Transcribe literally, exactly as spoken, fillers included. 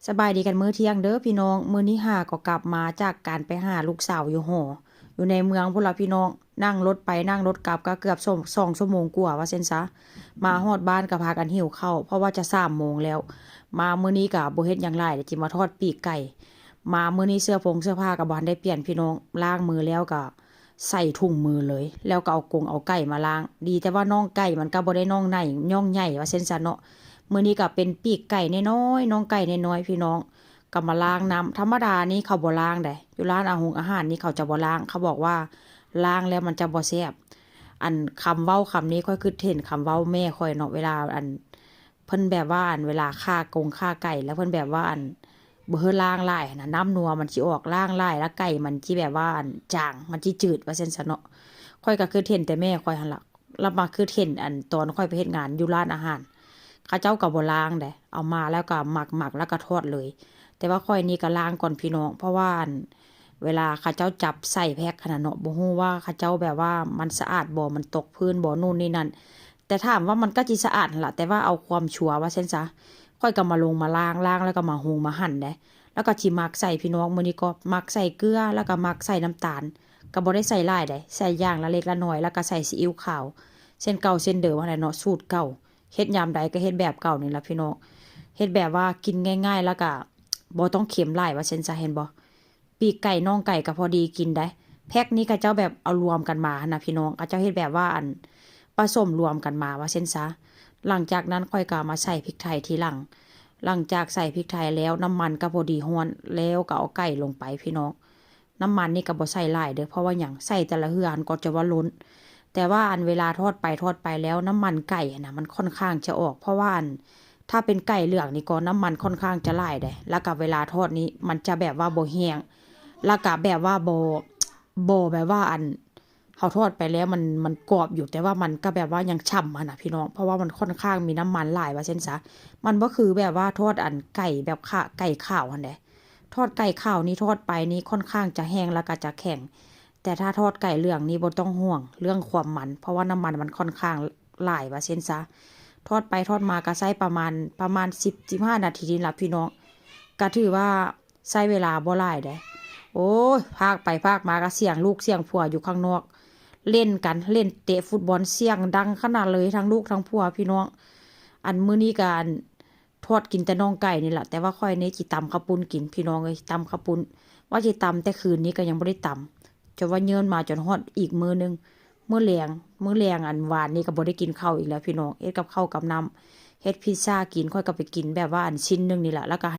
สบายดีกันมื้อเที่ยงเด้อพี่น้อง มื้อนี้หาก็กลับมาจากการไปหาลูกสาวอยู่หอ อยู่ในเมืองพู้นล่ะพี่น้อง นั่งรถไปนั่งรถกลับก็เกือบสอง สองชั่วโมงกว่าว่าซั่นซะ มาฮอดบ้านก็พากันหิวข้าว เพราะว่าจะสามโมงแล้ว มามื้อนี้ก็บ่เฮ็ดหยังหลาย เดี๋ยวสิมาทอดปีกไก่ มามื้อนี้เสื้อผงเสื้อผ้าก็บ่ทันได้เปลี่ยนพี่น้อง ล้างมือแล้วก็ใส่ถุงมือเลย แล้วก็เอากงเอาไก่มาล้าง ดีแต่ว่าน่องไก่มันก็บ่ได้น่องใหญ่ น่องใหญ่ว่าซั่นซะเนาะ มื้อนี้ก็เป็นปีกไก่น้อยๆ น่องไก่น้อยๆ พี่น้อง ก็มาล้างน้ำ ธรรมดานี่เขาบ่ล้างเด้ อยู่ร้านอาหงอาหารนี่เขาจะบ่ล้าง เขาบอกว่าล้างแล้วมันจะบ่แซ่บ อันคำเว้าคำนี้ข้อยคิดเห็นคำเว้าแม่ข้อยเนาะ เวลาอัน เพิ่นแบบว่าอันเวลาฆ่ากงฆ่าไก่ แล้วเพิ่นแบบว่าอันบ่ให้ล้างหลายหั้นนะ น้ำนัวมันสิออก ล้างหลายแล้วไก่มันสิแบบว่าอันจาง มันสิจืดว่าซั่นซะเนาะ ข้อยก็คิดเห็นแต่แม่ข้อยหั้นล่ะ แล้วมาคิดเห็นอันตอนข้อยไปเฮ็ดงานอยู่ร้านอาหาร เขาเจ้าก็บ่ล้างเด้ เอามาแล้วก็หมักๆ แล้วก็ทอดเลย แต่ว่าข้อยนี่ก็ล้างก่อนพี่น้อง เพราะว่าอันเวลาเขาเจ้าจับใส่แพ็คหั้นนะเนาะ บ่ฮู้ว่าเขาเจ้าแบบว่ามันสะอาดบ่ มันตกพื้นบ่ นู่นนี่นั่น แต่ถามว่ามันก็สิสะอาดหั้นล่ะ แต่ว่าเอาความชัวร์ว่าซั่นซะ ข้อยก็มาลงมาล้าง ล้างแล้วก็มาหุงมาหั่นเด้ แล้วก็สิหมักใส่พี่น้อง มื้อนี้ก็หมักใส่เกลือ แล้วก็หมักใส่น้ำตาล ก็บ่ได้ใส่หลายเด้ ใส่อย่างละเล็กละน้อย แล้วก็ใส่ซีอิ๊วขาว เส้นเก่าเส้นเดิมหั้นแหละเนาะ สูตรเก่า เฮ็ดยามใดก็เฮ็ดแบบเก่านี่ล่ะพี่น้อง เฮ็ดแบบว่ากินง่ายๆ แล้วก็บ่ต้องเค็มหลายว่าซั่นซะ เห็นบ่ ปีกไก่น่องไก่ก็พอดีกินได้ แพ็คนี้เขาเจ้าแบบเอารวมกันมาหั้นนะพี่น้อง เขาเจ้าเฮ็ดแบบว่าอันผสมรวมกันมาว่าซั่นซะ หลังจากนั้นข้อยก็เอามาใส่พริกไทยทีหลัง หลังจากใส่พริกไทยแล้วน้ำมันก็พอดีฮ้อน แล้วก็เอาไก่ลงไปพี่น้อง น้ำมันนี่ก็บ่ใส่หลายเด้อ เพราะว่าหยัง ใส่แต่ละเทื่อหั้นก็จะว่าล้น แต่ว่าอันเวลาทอดไปทอดไปแล้วน้ำมันไก่หั้นนะมันค่อนข้างจะออก เพราะว่าอันถ้าเป็นไก่เหลืองนี่ก็น้ำมันค่อนข้างจะหลายเด้ แล้วก็เวลาทอดนี้มันจะแบบว่าบ่แห้ง แล้วก็แบบว่าบ่ บ่แบบว่าอัน เขาทอดไปแล้วมัน มันกรอบอยู่ แต่ว่ามันก็แบบว่ายังฉ่ำหั้นนะพี่น้อง เพราะว่ามันค่อนข้างมีน้ำมันหลายว่าซั่นซะ มันบ่คือแบบว่าทอดอันไก่แบบขะ ไก่ขาวหั้นเด้ ทอดไก่ขาวนี่ทอดไปนี่ค่อนข้างจะแห้งแล้วก็จะแข็ง แต่ถ้าทอดไก่เหลืองนี่บ่ต้องห่วงเรื่องความมัน เพราะว่าน้ำมันมันค่อนข้างหลายว่าซั่นซะ ทอดไปทอดมาก็ใช้ประมาณ ประมาณสิบ สิบห้านาทีนี่ล่ะพี่น้อง ก็ถือว่าใช้เวลาบ่หลายเด้ โอ้ย พากไปพากมาก็เสียงลูกเสียงผัวอยู่ข้างนอก เล่นกัน เล่นเตะฟุตบอลเสียงดังขนาดเลย ทั้งลูกทั้งผัวพี่น้อง อันมื้อนี้ก็อันทอดกินแต่น่องไก่นี่ล่ะ แต่ว่าข้อยนี่สิตำข้าวปุ้นกินพี่น้องเอ้ย ตำข้าวปุ้น ว่าสิตำแต่คืนนี้ก็ยังบ่ได้ตำ จนว่าเยินมาจนฮอดอีกมื้อหนึ่ง มื้อแลง มื้อแลงอันวานนี้ก็บ่ได้กินข้าวอีกแล้วพี่น้อง เฮ็ดกับข้าวกับน้ำ เฮ็ดพิซซ่ากิน ข้อยก็ไปกินแบบว่าอันชิ้นหนึ่งนี่ล่ะ แล้วก็